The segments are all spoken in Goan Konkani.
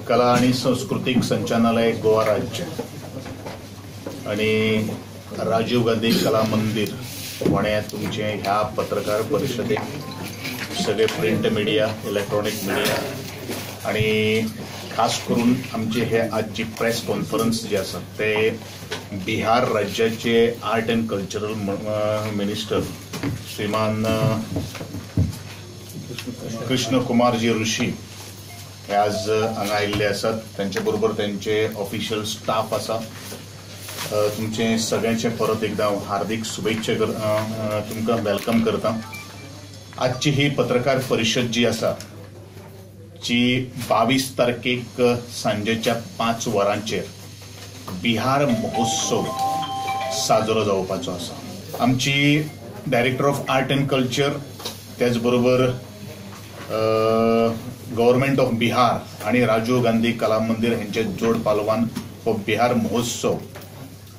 कला आणि सांस्कृतिक संचालनालय गोवा राज्य आणि राजीव गांधी कला मंदिर फोंड्या तुमचे ह्या पत्रकार परिषदेक सगळे प्रिंट मिडिया, इलेक्ट्रॉनिक मिडिया आणि खास करून आमचे हे आजची प्रेस कॉन्फरन्स जे आसा ते बिहार राज्याचे आर्ट अँड कल्चरल मिनिस्टर श्रीमान कृष्ण कुमारजी ऋषी हे आज हांगा आयिल्ले आसात. तांचे बरोबर तांचे ऑफिशियल स्टाफ आसा. तुमचे सगळ्यांचे परत एकदा हांव हार्दिक शुभेच्छा तुमकां welcome करता. आजची ही पत्रकार परिषद जी आसा जी 22 तारखेक सांजेच्या 5 वरांचेर बिहार महोत्सव साजरो जावपाचो आसा. आमची director of art and culture त्याच बरोबर गव्हर्मेंट ऑफ बिहार आणि राजीव गांधी कला मंदिर हेंचे जोड पालवान हो बिहार महोत्सव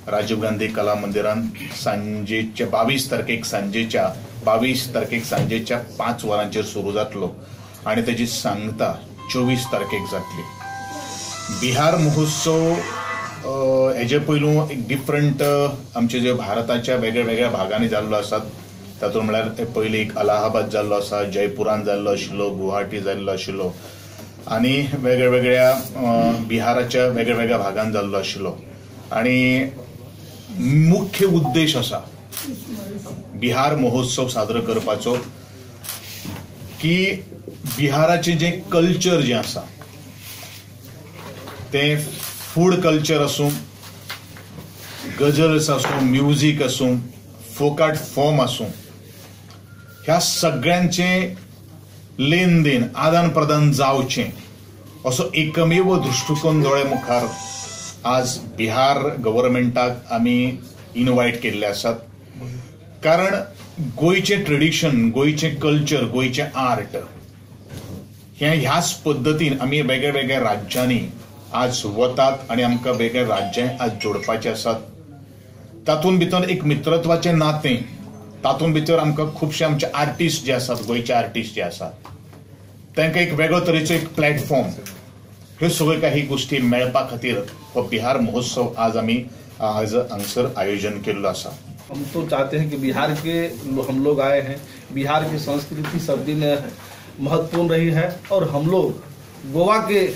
राजीव गांधी कला मंदिरान सांजेच्या 22 तारखेक सांजेच्या 22 तारखेक सांजेच्या 5 वरांचेर सुरू जातलो आणि त्याची सांगता 24 तारखेक जातली. बिहार महोत्सव हेजे पयलू एक डिफरंट आमचे जे भारताच्या वेगळ्या वेगळ्या भागांनी जाल्लो आसात तातूंत म्हळ्यार पयलीं एक अलाहाबाद जाल्लो आसा, जयपुरान जाल्लो आशिल्लो, गुवाहाटी जाल्लो आशिल्लो आनी वेगळ्या वेगळ्या बिहाराच्या वेगळ्या वेगळ्या भागान जाल्लो आशिल्लो. आनी मुख्य उद्देश आसा बिहार महोत्सव साजरो करपाचो की बिहाराचें जें कल्चर जें आसा तें फूड कल्चर आसूं, गजल्स आसूं, म्युजीक आसूं, फोक आर्ट फॉर्म आसूं, ह्या सगळ्यांचें लेन then आदान प्रदान जावचें असो एकमेव दृश्टिकोन दोळे मुखार आज बिहार गव्हर्मेंटाक आमी इनवायट केल्ले आसात. कारण गोंयचें ट्रेडिशन, गोंयचें कल्चर, गोंयचें आर्ट हें ह्याच पद्दतीन आमी वेगळ्या वेगळ्या राज्यांनी आज वतात आनी आमकां वेगळ्या राज्यां आज जोडपाचें आसात. तातूंत भितर एक मित्रत्वाचें नातें, तातूंत भितर आमकां खुबशे आमचे आर्टिस्ट जे आसात, गोंयचे आर्टिस्ट जे आसात तांकां एक वेगळो तरेचो एक प्लॅटफॉर्म, ह्यो सगळ्यो काही गोष्टी मेळपा खातीर हो बिहार महोत्सव आज आमी आज हांगसर आयोजन केल्लो आसा. हम तो चाहते हैं कि बिहार के हम लोग आए हैं, बिहार की संस्कृति सब दिन महत्वपूर्ण रही है और हम लोग गोवा के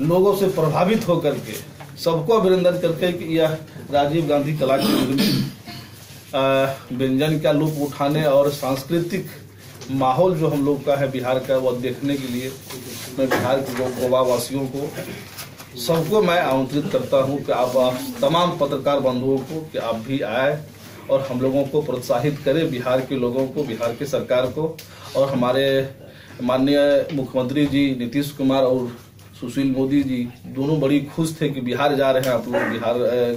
लोगों से प्रभावित होकर के सबको अभिनंदन करके कि यह राजीव गांधी कला केंद्र में व्यंजन का लुत्फ उठाने और सांस्कृतिक माहौल जो हम लोग का है बिहार का वो देखने के लिए मैं बिहार के गोवा वासियों को सबको मैं आमंत्रित करता हूं कि आप तमाम पत्रकार बंधुओं को कि आप भी आए और हम लोगों को प्रोत्साहित करें, बिहार के लोगों को, बिहार के सरकार को और हमारे माननीय मुख्यमंत्री जी नीतीश कुमार और सुशील मोदी जी दोनों बड़ी खुश थे कि बिहार जा रहे हैं आप लोग,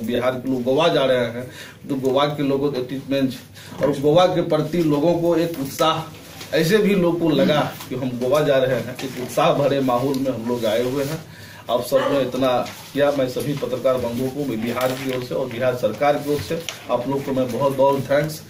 बिहार के लोग गोवा जा रहे हैं तो गोवा के लोगों के ट्रीटमेंट और गोवा के प्रति लोगों को एक उत्साह ऐसे भी लोगों को लगा कि हम गोवा जा रहे हैं, एक उत्साह भरे माहौल में हम लोग आए हुए हैं। आप सब ने इतना किया, मैं सभी पत्रकार बंधुओं को बिहार की ओर से और बिहार सरकार की ओर से आप लोग को मैं बहुत बहुत thanks